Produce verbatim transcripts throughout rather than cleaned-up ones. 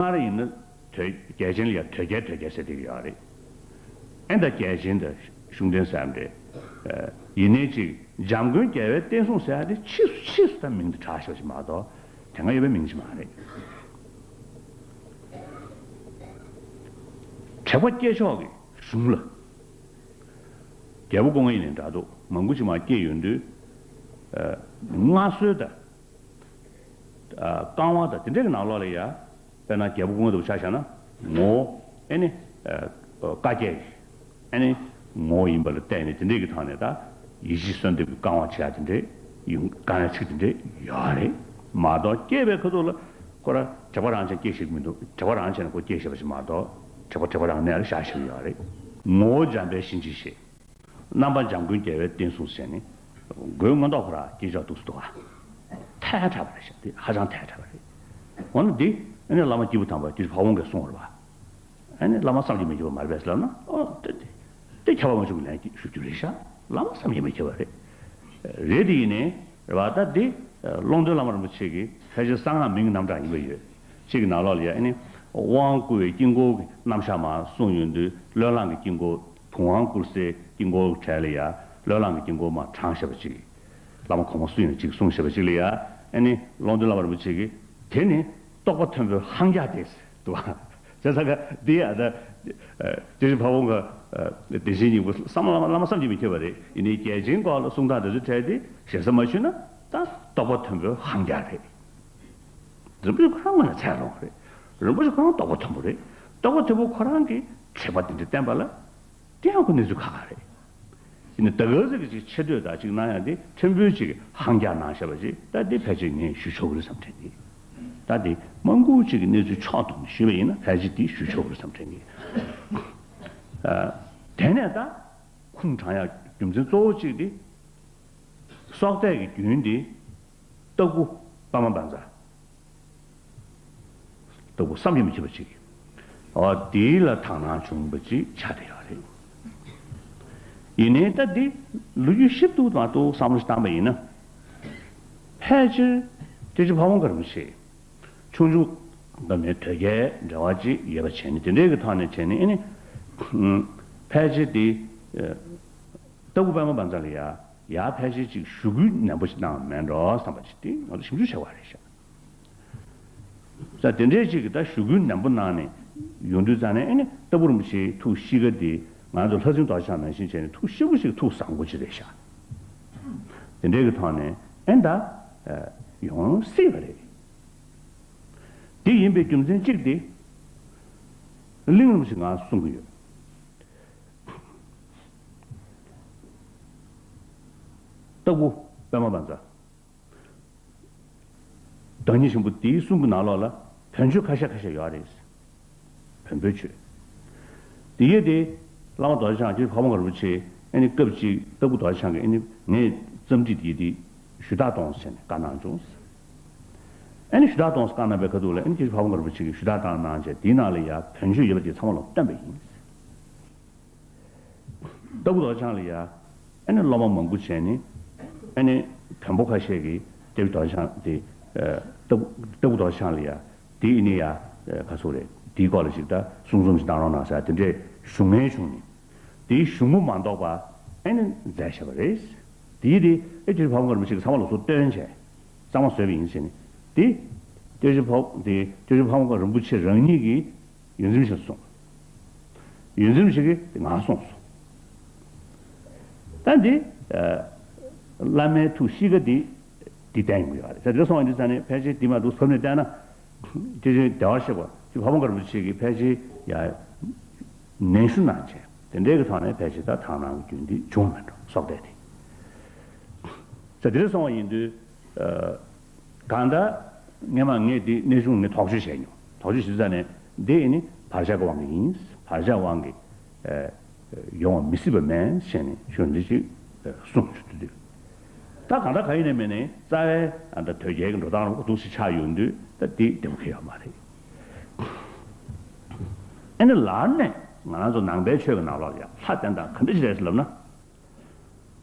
སྔར་ཡིན་ན་དོལ་རྒྱལ་ཆེན་ལ་ཡང་དོལ་རྒྱལ་དོལ་རྒྱལ་ཟེར་བསྡད་ཀྱི་ཡོད་རེད། ཨེ་ད་རྒྱལ་ཆེན་དང་ཤུགས་ལྡན་ཟེར་ཡ་རེད། ཡིན་ནའི་ཅིག་འཇམ་མགོན་རྒྱལ་བའི་བསྟན་སྲུང་ཟེར་ཡ་དེ་ཕྱིས་སུ་ཕྱིས་སུ་ད་མིང་དེ་གྲགས་ཤག་ཅིག་མ་གཏོགས་དེ་སྔ་ཡོད་པའི་མིང་ཅིག་མ་རེད། དྲེགས་པ་སྐྱེས་མཆོག་གི་གཞུང་ལ། རྒྱལ་པོ་ཀོང་ཡེ་ནས་འདྲ་འདུག་མང་པོ་ཅིག་མར་སྐྱེས་ཡོང་དུས། མངའ་གསོལ་དང་། བསྐང་བ་དང་དེ་འདྲའི་གི་ནང་ལོགས་ལ་ཡ། དཔེར་ན་རྒྱལ་པོ་ཀོང་ཡེ་ལྟ་བུ་ཆ་བཞག་ན། ངོ་བོ། ཨེ་ནི། བཀའ་བརྒྱད། ཨེ་ནི། ངོ་བོ་ཡིན་པ་ལ་བརྟེན་ནས་དེ་འདྲའི་གི་ཐོག་ནས་ད། ཡིད་བཞིན་གསོལ་འདེབས་ཀྱི་བསྐང་བ་བྱེད་ཡ་དེ་འདྲའི། ཡོང་བསྐང་ཡ་ཚིག་དེ་འདྲའི་ཡོད་རེད། མ་གཏོགས་སྐྱེས་པའི་ཁ་ཐུག་ལ། ཁོ་རང་དྲེགས་པ་རང་བྱས་སྐྱེ་ཤེས་ཀྱི་མི་འདུག་དྲེགས་པ་རང་བྱས་ནས་ཁོ་སྐྱེ་ཤེས་པ་ཞིག་མ་གཏོགས། དྲེགས་པ་དྲེགས་པ་རང་གནས་ལ་བཞག་ཤེས་ཀྱི་ཡོད་རེད། ངོ་བོ་འཇམ་དཔལ་གཤིན་རྗེའི་གཤེད། རྣམ་པ་འཇམ་མགོན་རྒྱལ་བའི་བསྟན་སྲུང་ཟེར་ནས། མགོའི་མངོན་རྟོགས་ཁོ་རང་སྐྱེས་མཆོག་འདུག་སེ་འདུག་ག་ཐལ་དྲགས་པ་རེད་ཤག་དེ་ཧ་ཅང་ཐལ་དྲགས་པ་རེད། འོ་ན་འདི་ཨ་ནི་བླ་མ་སྐྱེས་བུ་དམ་པ་དེ་འཕགས་དབང་གིས་གསུངས་པ་རེད་པ། ཨ་ནི་བླ་མ་བསམ་གྱིས་མི་ཁྱབ་པ་མ་རེད་པས་ལབ་ན། ཨོ་དེ་དེ་དེ་ཁྱབ་པ་མ་བྱུང་ལན་ཞུ་རྒྱུ་རེད་ཤག་བླ་མ་བསམ་གྱིས་མི་ཁྱབ་པ་རེད། རེད་དེ་ཡིན་ནའི་རེད་པ། ད་འདི་ཀློང་རྡོལ་བླ་མ་རིན་པོ་ཆེ་གིས་ཕལ་ཆེར་གསང་སྔགས་མིང་གི་རྣམ་གྲངས་ཡིན་པ་ཡོད། ཅིག་གི་ནང་ལོགས་ལ་ཡ་ཨ་ནི་དབང་བསྐུར་བའི་དཀྱིལ་འཁོར་གྱི་རྣམ་གཞག་མར་གསུངས་ཡོང་དུས་བློས་བསླངས་ཀྱི་དཀྱིལ་འཁོར། བུམ་དབང་བསྐུར་སའི་དཀྱིལ་འཁོར་གྲས་ལ་ཡ། བློས་བསླངས་ཀྱི་དཀྱིལ་འཁོར་མར་དྲངས་བཞག་པ་ཅིག་བླ་མ་གོང་མ་སུ་ཡིན་ན་ཅིག་གསུངས་བཞག་པ་ཅིག་ལ་ཡ། ཨ་ནི་ཀློང་རྡོལ་བླ་མ་རིན་པོ་ཆེ་གིས། དེ་ནི་རྟོགས་པ་མཐོན་པོའི་ལྷང་རྒྱག་སྟེ། འདུག་བ། བྱས་ཙང་ཀ་འདི་ཡ་ད། སྐྱབས་རྗེ་འཕགས་དབང་གི་བདེ་ཆེན་སྙིང་པོ་བསམ་བླ་མ་བླ་མ་བསམ་གྱིས་མི་ཁྱབ་པ་རེད། ཡིན་ནའི་རྒྱལ་ཆེན་སྐོར་ལ་གསུང་སྟངས་དེ་ཚོའི་གྲས་དེ་ཞེ་ས་མ་ཞུས་ན་ད་རྟོགས་པ་མཐོན་པོའི་ལྷང་རྒྱག་རེད། རིན་པོ་ཆེ་ཁོ་རང་ངོས་ནས་ཚད་ལོངས་རེད། རིན་པོ་ཆེ་ཁོ་རང་རྟོགས་པ་མཐོན་པོ་རེད། རྟོགས་པ་མཐོན་པོ་ཁོ་རང་གིས་དྲེགས་པ་འདི་འདྲ་བསྟན་པ་ལ། དེ་ཡང་ཁོ་གནས་ཚུལ་ཁག་ཁག་རེད། ཡིན་ན་ད་ག་ཟེ་གི་ཅིག་ཆེ་བསྟོད་དང་ཅིག་གནང་ཡ་དེ་ཕྲན་བུ་ཅིག་ཧང་རྒྱག་གནང་བཞག་པ་ཅིག་ད་དེ་ཕལ་ཆེར་ངས་ཞུ་ཆོག་གི་རེད་བསམ་དྲན་གི། ད་དེ་མང་པོ་ཅིག་གི་གནས་ཚུལ་ཕྱོགས་བསྡོམས་ནས་ཞུས་པ་ཡིན་ན་ཕལ་ཆེར་དེ་ཞུ་ཆོག་གི་རེད་བསམ་དྲན་གི། ཨ། དེ་ནས་ད་ཁུངས་དྲངས་ཡ་རྒྱུ་མཚན་གཙོ་བོ་གཅིག་དེ། སྲོག་གཏད་ཀྱི་རྒྱུན་དེ། སྟག་ཕུ་པདྨ་བཛྲ། སྟག་ཕུ་བསམ་གྱིས་མི་ཁྱབ་པ་ཅིག་འོ་དེ་ལ་དག་སྣང་བྱུང་བ་ཅིག་ཆགས་བསྡད་ཡོད་རེད། ཡིན་ནའི་ད་འདི་ལོ་རྒྱུས་ཞིབ་ཏུ་མ་གཏོགས་བསམ་བློ་ཞིག་བཏང་པ་ཡིན་ན། ཕལ་ཆེར་སྐྱབས་རྗེ་འཕགས་དབང་དཀར་པོ་ཆེ། ཆུང་ཆུང་སྒང་ནས་དོལ་རྒྱལ་འབྲེལ་བ་ཅིག་ཡོད་པ་བྱས་ནས་དེ་འདྲའི་གི་ཐོག་ནས་བྱས་ནས་ཨེ་ནི། ཕལ་ཆེར་དེ། སྟག་ཕུ་པདྨ་བཛྲ་ལ་ཡ། ཡར་ཕལ་ཆེར་ཅིག་ཞུ་སྐུལ་ནན་པོ་ཞིག་གནང་བ་མེད་འགྲོ་བསམ་པ་ཅིག་དེ་ང་ཚོ་ཞིབ་འཇུག་བྱས་པ་རེད་ཤག་ས་དེ་འདྲའི་ཅིག་གི་ད་ཞུ་སྐུལ་ནན་པོ་གནང་ནས་ཡོང་དུས་ཙང་ནས་ཨེ་ནི་སྟག་ཕུ་རིན་པོ་ཆེའི་ཐུགས་གཤིས་ཀ་དེ་ང་ཚོ་ལྷ་སྲིན་རྡོ་རྗེ་འཆང་ནང་བཞིན་བྱས་ནས་ཐུགས་གཤིས་པོ་ཞིག་ཐུགས་བཟང་པོ་ཅིག་རེད་ཤག་དེ་འདྲའི་གི་ཐོག་ནས་ཨེ་ད་ཡོང་སྲིད་པ་རེད། དེ་ཡིན་པའི་རྒྱུ་མཚན་གཅིག་དེ་གླེང་རིམ་ཞིག་ང་གསུང་གི་ཡོད། སྟག་ཕུ་པདྨ་བཛྲ། བདག་ཉིད་ཆེན་པོ་དེའི་གསུང་གི་ནང་ལོགས་ལ་བོན་ཆོས་ཁ་ཤས་ཁ་ཤས་ཡོད་རེད། བོན་པོའི་ཆོས། དེ་ཡས་དེ་བླ་མ་རྡོ་རྗེ་འཆང་སྐྱབས་རྗེ་འཕགས་པ་དཀར་པོ་ཆེ་ཨེ་ནི་སྐབས་གཅིག་སྟག་ཕུ་རྡོ་རྗེ་འཆང་གིས་ཨེ་ནི་ངས་རྩོམ་བྲིས་དེ་དེ་ཞུ་དག་གཏོང་ཟེར་ནས་བཀའ་གནང་བྱུང་། ཨེ་ནི་ཞུ་དག་གཏོང་ཟེར་བཀའ་གནང་པའི་ཁ་ཐུག་ལ་ཨེ་ནི་སྐྱབས་རྗེ་འཕགས་པ་དཀར་པོ་ཆེ་གིས་ཞུ་དག་བཏང་གནང་བྱས་དེའི་ནང་ལ་ཡ་བོན་ཆོས་ཡོད་པ་དེ་ཚང་མ་ལ་བཏོན་པ་ཡིན། སྟག་ཕུ་རྡོ་རྗེ་འཆང་ལ་ཡ། ཨ་ནི་སློབ་མ་མང་པོ་བྱས་ནས། ཨ་ནི་བོན་པོ་ཁ་ཤས་ཀྱིས་སྐྱབས་རྗེ་རྡོ་རྗེ་འཆང་དེ། ཨ། སྟག་ཕུ་སྟག་ཕུ་རྡོ་རྗེ་འཆང་ལ་ཡ། དེ་ཨ་ནི་ཡ། ཨ། ག་ཚོད་རེད། དེའི་སྐོར་ལ་ཞིག་ད་གསུང་རྩོམ་ཞིག་གནང་རོགས་གནང་ཟེར་དེ་འདྲས་ཞུ་མཁན་བྱུང་ནས། དེའི་གཞུང་ལུགས་མ་རྟོགས་པ་ཨ་ནི་མཛད་བཞག་པ་རེད། དེའི་དེ་ཨེ་སྐྱབས་རྗེ་འཕགས་པ་དཀར་པོ་ཆེ་གིས་ཚང་མ་ལ་སོ་བཏོན་བྱས། གཙང་མ་བཟོས་པ་ཡིན་ཟེར་ནས། དེ། སྐྱབས་རྗེ་འཕགས་དེ་སྐྱབས་རྗེ་འཕགས་པ་དཀར་རིན་པོ་ཆེ་རང་ཉིད་ཀྱིས། ཡོངས་འཛིན་ཞིག་གསུངས། ཡོངས་འཛིན་ཞིག་གིས་ང་གསུངས་སོང་། ད་འདི། ཨ། བླ་མའི་ཐུགས་གཤིས་ཀ་འདི། འདི་བསྟན་ཡོང་གི་ཡོད་རེད། ད་འདི་སོང་བ་འདི་ཙང་ནས་ཕལ་ཆེར་འདི་མ་འདུག་ཕབ་ནས་བལྟས་ན། དེ་བཞིན་བདེ་བར་གཤེགས་པ་ཅིག་འཕགས་པ་དཀར་པོ་ཆེ་གིས་ཕལ་ཆེར་ཡ། ནན་ཞུ་གནང་བྱས་དེ་འདྲའི་གི་ཐོག་ནས་ཕལ་ཆེར་ད་དག་སྣང་གི་རྒྱུན་འདི་བྱུང་བ་མེད་འགྲོ་སྲོག་གཏད་དེ། ས་དེ་རེ་སོང་བ་ཡིན་དུས། ཨ། གང་ལྟར། སྔས་མ་ངས་འདི་གནས་ཆུང་ངས་དོགས་གཅོད་བྱས་མྱོང་། དོགས་གཅོད་བྱེད་ཙང་ནས་འདི་ནི་བག་ཆགས་ཀྱི་དབང་གིས་ཡིན། བག་ཆགས་དབང་གིས། ཨ། ཡོང་བ་མི་སྲིད་པ་མེད་ཟེར་ནས་ཁྱོད་འདི་ཅིག་ཨ། གསུངས་བྱུང་དུས། ད་གང་ལྟར་གང་ཡིན་ནས་མིན་ནས་རྩ་བའི་ཨ་ད་དོལ་རྒྱལ་གྱི་འགྲོ་སྟངས་རང་པོ་འདུག་སེ་ཆགས་ཡོང་དུས་ད་འདི་བདེ་པོ་ཁེལ་ཡོད་མ་རེད། ཨ་ནི་ལར་ནས་ང་རང་ཚོ་ནང་པའི་ཆོས་ཀྱི་ནང་ལོགས་ལ་ཡང་ལྷ་བསྟེན་སྟངས་ག་འདྲ་ཞིག་རེད་ཟེར་ལབ་ན།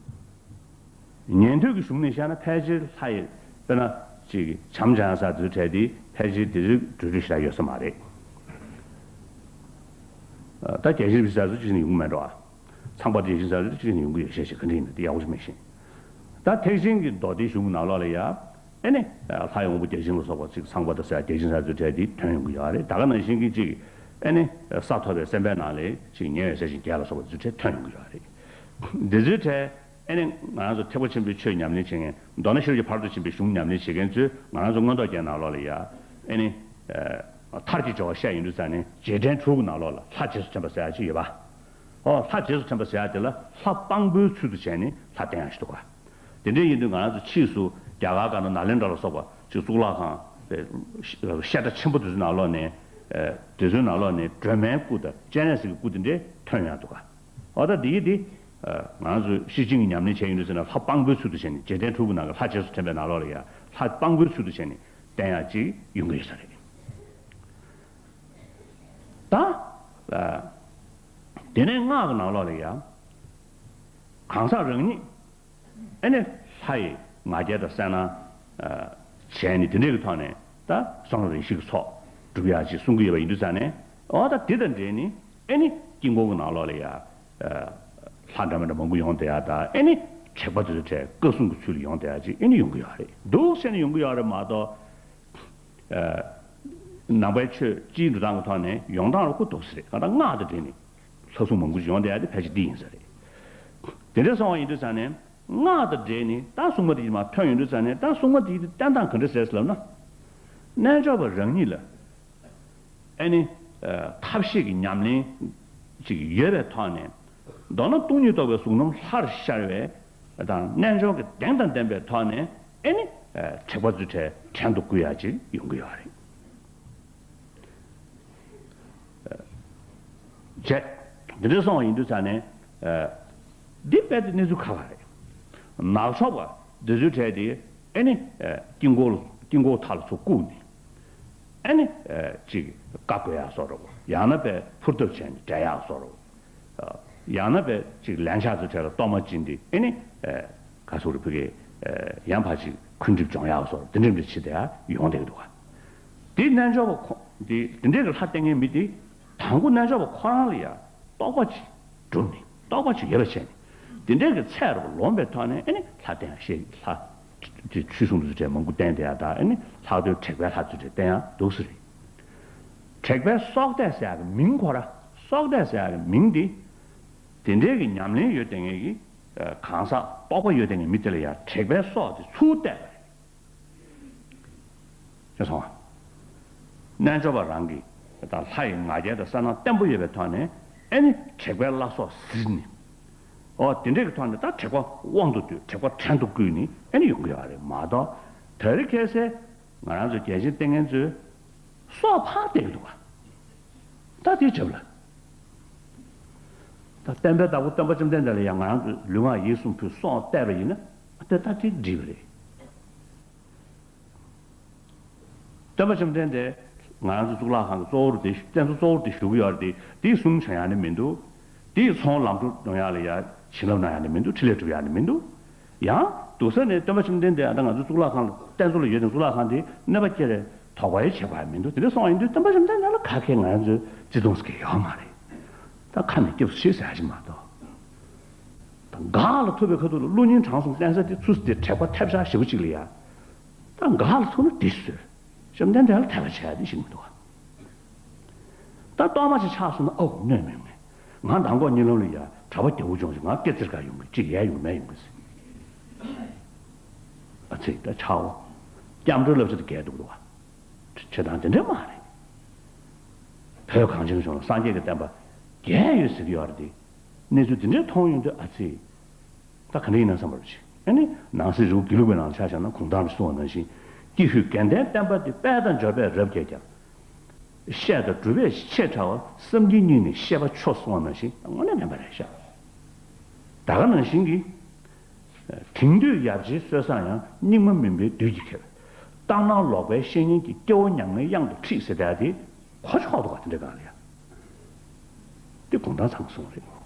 ཉན་ཐོས་ཀྱི་གཞུང་ནས་བཤད་ན་ཕལ་ཆེར་ལྷ་ཡི་དཔེར་ན་ཅིག་བྱམས་སྦྱང་ས་དེ་ཚོའི་གྲས་དེ་ཕལ་ཆེར་དེ་ཚོའི་གྲུབ་འབྲས་ཞེ་དྲག་ཡོད་ས་མ་རེད། ད་བརྒྱ་བྱིན་རིན་པོ་ཆེ་ཟེར་ཚོ་གཅིག་ནས་ཡོང་གི་མེད་འགྲོ་ཨ། ཚངས་པ་བརྒྱ་བྱིན་ཟེར་ཚོ་གཅིག་ནས་ཡོང་གི་ཡོད་ཤེས་ཤེས་ག་འདྲ་ཡིན་ན་དེ་ཡག་པོ་ཞིག་མེད་ཤེས། ད་ཐེག་ཆེན་གྱི་མདོ་སྡེའི་གཞུང་གི་ནང་ལོགས་ལ་ཡ། ཨེ་ནི། ལྷ་ཡི་དབང་པོ་བརྒྱ་བྱིན་ལ་སོགས་པ་ཅིག་ཚངས་པ་དང་ཟེར་བརྒྱ་བྱིན་ཟེར་ཚོའི་གྲས་དེ་ཐོན་ཡོང་གི་ཡོད་རེད། ད་ག་ནང་བཞིན་གྱི་ཅིག་ཨེ་ནི། ས་ཐོབ་པའི་སེམས་དཔའི་ནང་ལས་ཅིག་ཉེ་བའི་ས་ཞིང་བརྒྱད་ལ་སོགས་པ་ཚོའི་གྲས་ཐོན་ཡོང་གི་ཡོད་རེད། འདི་ཚོའི་གྲས། ཨེ་ནི་ང་རང་ཚོ་ཐེག་པ་ཆེན་པོའི་ཆོས་ཉམས་ལེན་བྱེད་མཁན་མདོར་ན་ཤེས་རབ་ཀྱི་ཕ་རོལ་ཏུ་ཕྱིན་པའི་གཞུང་ཉམས་ལེན་བྱེད་མཁན་ཚོས་ང་རང་ཚོ་མངོན་རྟོགས་རྒྱན་ནང་ལོགས་ལ་ཡ། ཨེ་ནི། མཐར་གྱིས་སྦྱོར་བ་བཤད་ཡོང་དུས་ཙང་ནས་རྗེས་དྲན་དྲུག་གི་ནང་ལོགས་ལ་ལྷ་རྗེས་སུ་དྲན་པ་ཟེར་ཡ་ཅིག་ཡོད་པ། ཨོ་ལྷ་རྗེས་སུ་དྲན་པ་ཟེར་ཡ་དེ་ལ་ལྷ་དཔང་པོའི་ཚུལ་དུ་བྱས་ནས་ལྷ་བསྟེན་ཡ་ཞིག་འདུག་ག། དེ་འདྲ་ཡིན་དུས་ང་རང་ཚོ་ཕྱིས་སུ་རྒྱ་གར་སྒང་ལ་ནཱ་ལེནྡྲ་ལ་སོགས་པ་ཅིག་གཙུག་ལག་ཁང་། བཤད་གྲྭ་ཆེན་པོ་དེ་ཚོའི་ནང་ལོགས་ནས། དེ་ཚོའི་ནང་ལོགས་ནས་སྒྲོལ་མའི་སྐུ་དང་སྤྱན་རས་གཟིགས་ཀྱི་སྐུ་དེ་འདྲ་ཐོན་ཡ་འདུག་ག། འོ་ད་འདི་ཡི་འདི། ང་རང་ཚོས་ཤེར་ཕྱིན་གྱི་ཉམས་ལེན་བྱས་ཡོང་དུས་ཙམ་ན་ལྷ་དཔང་པོའི་ཚུལ་དུ་བྱས་ནས་རྗེས་དྲན་དྲུག་གི་ནང་གི་ལྷ་རྗེས་སུ་དྲན་པའི་ནང་ལོགས་ལ་ཡ་ལྷ་དཔང་པོའི་ཚུལ་དུ་བྱས་ནས་བསྟེན་ཡག་ཅིག་ཡོང་གི་ཡོད་ས་རེད། ད། དེ་ནས་སྔགས་ཀྱི་ནང་ལོགས་ལ་ཡ། གང་ཟག་རང་ཉིད། ཨེ་ནི་ལྷ་ཡི་ང་རྒྱལ་དང་གསལ་སྣང་བྱས་ནས་དེ་འདྲའི་གི་ཐོག་ནས་ད་གསང་བ་རིགས་བཞི་གི་ཚོགས་སྒྲུབ་ཡག་ཅིག་གསུང་གི་ཡོད་པ་ཡིན་དུས་ཙང་ནས། འོ་ད་འདི་དང་འབྲེལ་ནས་ཨེ་ནི་དཀྱིལ་འཁོར་གྱི་ནང་ལོགས་ལ་ཡ། ལྷ་འདྲ་མི་འདྲ་མང་པོ་ཡོང་བསྡད་ཡ་ད་ཨེ་ནི་དྲེགས་པ་དེ་ཚོ་གྲས་བཀའ་སྲུང་གི་ཚུལ་ལ་ཡོང་བསྡད་ཡ་ཅིག་ཨེ་ནི་ཡོང་གི་ཡོད་རེད། འདུག་བྱས་ནས་ཡོང་གི་ཡོད་རེད་མ་གཏོགས། ནང་པའི་ཆོས་སྤྱིའི་འགྲོ་སྟངས་ཀྱི་ཐོག་ནས་ཡོང་སྟངས་ལ་ཁོ་འདུག་ཟེར་རེད། ང་ད་སྔགས་དང་འབྲེལ་ནས་ལྷ་སྲུང་མང་པོ་ཞིག་ཡོང་བསྡད་ཡ་དེ་ཕལ་ཆེར་འདི་ཡིན་ས་རེད། དེ་འདྲ་སོང་བ་ཡིན་དུས་ཙང་ནས། སྔགས་དང་འབྲེལ་ནས་ད་སྲུང་མ་དེ་མར་ཐོན་ཡོང་དུས་ཙང་ནས་ད་སྲུང་མ་དེ་བསྟེན་སྟངས་ག་འདྲ་ཟེར་ལབ་ན། རྣལ་འབྱོར་པ་རང་ཉིད་ལ་ཨེ་ནི། ཐབས་ཤེས་ཀྱི་ཉམས་ལེན་ཅིག་ཡོད་པའི་ཐོག་ནས། མདོར་ན་སྟོང་ཉིད་རྟོགས་པའི་གཟུགས་རྣམས་ལྷར་ཤར་བའི་དང་རྣལ་འབྱོར་གྱི་གདེང་དང་ལྡན་པའི་ཐོག་ནས་ཨེ་ནི། དྲེགས་པ་ཚོའི་གྲས་བྲན་དུ་བཀོལ་ཡ་ཅིག་ཡོང་གི་ཡོད་རེད། བྱས། འདི་འདྲ་སོང་བ་ཡིན་དུས་ཙང་ནས། འདི་དཔེ་དེ་གནས་ཚུལ་ཁག་ཁག་རེད། ནག་ཕྱོགས་པ་འདི་ཚོའི་གྲས་དེ་ཨེ་ནི། དཀྱིལ་འཁོར་དཀྱིལ་འཁོར་མཐའ་ལ་ཚུར་བཀུག་ནས། ཨེ་ནི། ཅིག་བཀའ་བསྒོ་ཡག་བཟོ་འདྲ་བོ་ཡང་ན་དཔེ་ཕུར་ཐབ་བྱས་ནས་བསྒྲལ་ཡག་བཟོ་འདྲ་བོ། ཡང་ན་དཔེ་ཅིག་ལན་ཆགས་ཚོའི་གྲས་ལ་གཏོར་མ་བྱིན་ཏེ་ཨེ་ནི། ག་སོགས་རེ་ཕུ་གེ། ཡང་ཕར་ཅིག་འཁོན་འགྲིབ་སྦྱོང་ཡག་སོགས་དེ་འདྲ་འདྲ་བྱེད་དེ་ཡོང་བསྡད་འདུག་ག། དེ་རྣལ་འབྱོར་པ་ཁོ། དེ་དེ་འདྲའི་གི་ལྷ་བསྟེན་མཁན་མི་དེ། དང་པོ་རྣལ་འབྱོར་པ་ཁོ་རང་ལ་ཡང་རྟོགས་པ་ཅིག་གྲུབ་ནས་རྟོགས་པ་ཅིག་ཡོད་པ་བྱས་ནས། དེ་འདྲའི་གི་ཚད་རུ་ལོངས་པའི་ཐོག་ནས་ཨེ་ནི་ལྷ་བསྟེན་ཡག་ཤེས་ལྷ། དེ་ཆོས་སྲུང་དུ་གྲས་མང་པོ་བསྟེན་དེ་ཡག་དང་ཨེ་ནི་ལྷག་དོན་དྲེགས་པའི་ལྷ་ཚོའི་གྲས་བསྟེན་ཡག་འདུག་ས་རེད། དྲེགས་པའི་སྲོག་གཏད་ཟེར་ཡག་གི་མིང་ཁོ་ར་སྲོག་གཏད་ཟེར་ཡག་གི་མིང་དེ། དེ་འདྲའི་གི་ཉམས་ལེན་ཡོད་བསྡད་མཁན་གྱི། གང་ཟག་རྟོགས་པ་ཡོད་བསྡད་མཁན་མི་དེ་ལ་ཡང་དྲེགས་པའི་སྲོག་དེ་ཚུར་གཏད་པ་རེད། ཤེས་སོང་ང་། རྣལ་འབྱོར་པ་རང་གི་ད་ལྷ་ཡི་ང་རྒྱལ་དང་གསལ་སྣང་བརྟན་པོ་ཡོད་པའི་ཐོག་ནས་ཨེ་ནི་དྲེགས་པའི་བླ་སྲོག་ཟིན་ནས། ཨོ་དེ་འདྲའི་གི་ཐོག་ནས་ད་དྲེགས་པ་དབང་དུ་བསྡུས་དྲེགས་པ་བྲན་དུ་བཀོལ་ནས་ཨེ་ནི་ཡོང་གི་ཡོད་རེད་མ་གཏོགས། དེ་རིང་ཁ་སང་ང་རང་ཚོ་རྒྱལ་ཆེན་བསྟེན་མཁན་ཚོས། སྲོག་ཕར་གཏད་ཀྱི་འདུག་ག། ད་དེ་རྒྱབ་ལ། ད་བསྟན་པའི་བདག་པོ་སྟོན་པ་བཅོམ་ལྡན་འདས་ལ་ཡང་ང་རང་ཚོས་ལུས་ངག་ཡིད་གསུམ་ཕུལ་སྲོག་གཏད་པ་ཡིན་ན། ད་ད་དེ་འགྲིག་པ་རེད། སྟོན་པ་བཅོམ་ལྡན་འདས་ང་རང་ཚོ་གཙུག་ལག་ཁང་གི་གཙོ་བོར་དེ་བསྟན་གཙོ་གཙོ་བོར་དེ་བཞུགས་ཀྱི་ཡོད་རེད་དེ། དེའི་སྲུང་བྱ་ཡག་ནི་མི་འདུག། དེའི་ཚོང་ལམ་འགྲོ་གཏོང་ཡག་ལ་ཡ་བྱིན་རླབས་གནང་ཡག་ནི་མི་འདུག། ཕྲིན་ལས་སྒྲུབ་ཡག་ནི་མི་འདུག། ཡང་འདུག་ས་ནས་སྟོན་པ་བཅོམ་ལྡན་འདས་ཨ་ད་ང་ཚོ་གཙུག་ལག་ཁང་ལ་བསྟན་གཙོ་ལ་ཡོད་དེ་གཙུག་ལག་ཁང་དེ་གནོད་པ་སྐྱེལ་རེ་དོགས་པ་ཡང་བྱེད་དགོས་ཡ་མི་འདུག། དེ་འདྲ་སོང་བ་ཡིན་དུས་སྟོན་པ་བཅོམ་ལྡན་འདས་ལ་ག་གེ་ང་ཚོས་བརྩི་མཐོང་ཟེར་གྱི་ཡོད་མ་རེད། ད་ཁ་ནས་སྐྱབས་སུ་མཆི་ཟེར་ཡ་ཞིག་མ་གཏོགས། ད་འགག་ལ་ཐུག་པའི་ཁ་ཐུག་ལ་བློ་སྙིང་བྲང་གསུམ་བསྟེན་ས་དེ་ཚུར་དེ་དྲེགས་པ་ཐེབས་ཆག་ཞེ་པོ་ཅིག་ལ་ཡ། ད་འགག་ལ་ཐུག་ན་དེ་བཟོས། བཅོམ་ལྡན་འདས་ལ་དད་པ་བྱེད་ཡ་དེ་ཞིག་མི་འདུག་ག། ད་གཏོར་མ་ཅིག་ཆག་སོང་ན་ཨོ་གནོད་མི་ངེས། ང་མདང་དགོང་གཉིད་ལམ་ལ་ཡ་གྲྭ་པ་རྒྱལ་པོ་ཅུང་ཞིག་ང་སྐེ་ཙིར་ཁ་ཡོང་གི་ཅིག་ཡལ་ཡོང་མེད་ཡོང་གི་ཟེར། ཨ་ཙི་ད་ཆའོ། སྐྱབས་འགྲོའི་བསླབ་བྱ་དེ་འགལ་འདུག་འདུག་བ། བྱེད་སྟངས་དེ་འདྲ་མ་རེད། བོད་གངས་ཅན་གྱི་ལྗོངས་ལ་སངས་རྒྱས་ཀྱི་བསྟན་པ་རྒྱས་ཡོད་ཟེར་གྱི་ཡོད་རེད་དེ། གནས་ཚུལ་དེ་འདྲ་མཐོང་ཡོང་དུས་ཨ་ཙི། ད་ག་འདྲ་ཡིན་ན་བསམ་པར་བྱེད། ཨ་ནི་ནང་གསེས་རི་བོ་དགེ་ལུགས་པའི་ནང་ཆ་བཞག་ན་གུང་ཐང་གསུངས་པ་ནང་བཞིན། ཀྱེ་ཧུད་དགེ་ལྡན་བསྟན་པ་འདི་དཔལ་དང་འབྱོར་པས་རབ་རྒྱས་ཀྱང་། བཤད་དང་སྒྲུབ་པས་ཆེས་ཕྲ་བ་བསམ་གྱིས་སྙིང་ནས་ཤེས་པ་འཕྱོ་གསུངས་པ་ནང་བཞིན་དངོས་གནས་བདེན་པ་རེད་ཤག། ད་ག་ནང་བཞིན་གྱི། དེང་དུས་ཡབ་ཆེན་སྲོལ་བཟང་ཡང་། སྙིགས་མ་མུན་པའི་བདུད་ཀྱིས་ཁྱེར། ལྟར་སྣང་ལོག་པའི་བཤེས་གཉེན་གྱིས། སྐྱེ་བོ་མྱ་ངན་གཡང་དུ་ཁྲིད་ཟེར་བསྡད་དེ། གོ་ཆོད་འདུག་ག་དེ་འདྲའི་སྒང་ལ་ཡ། དེ་གུང་ཐང་ཚང་གསུངས་རེད།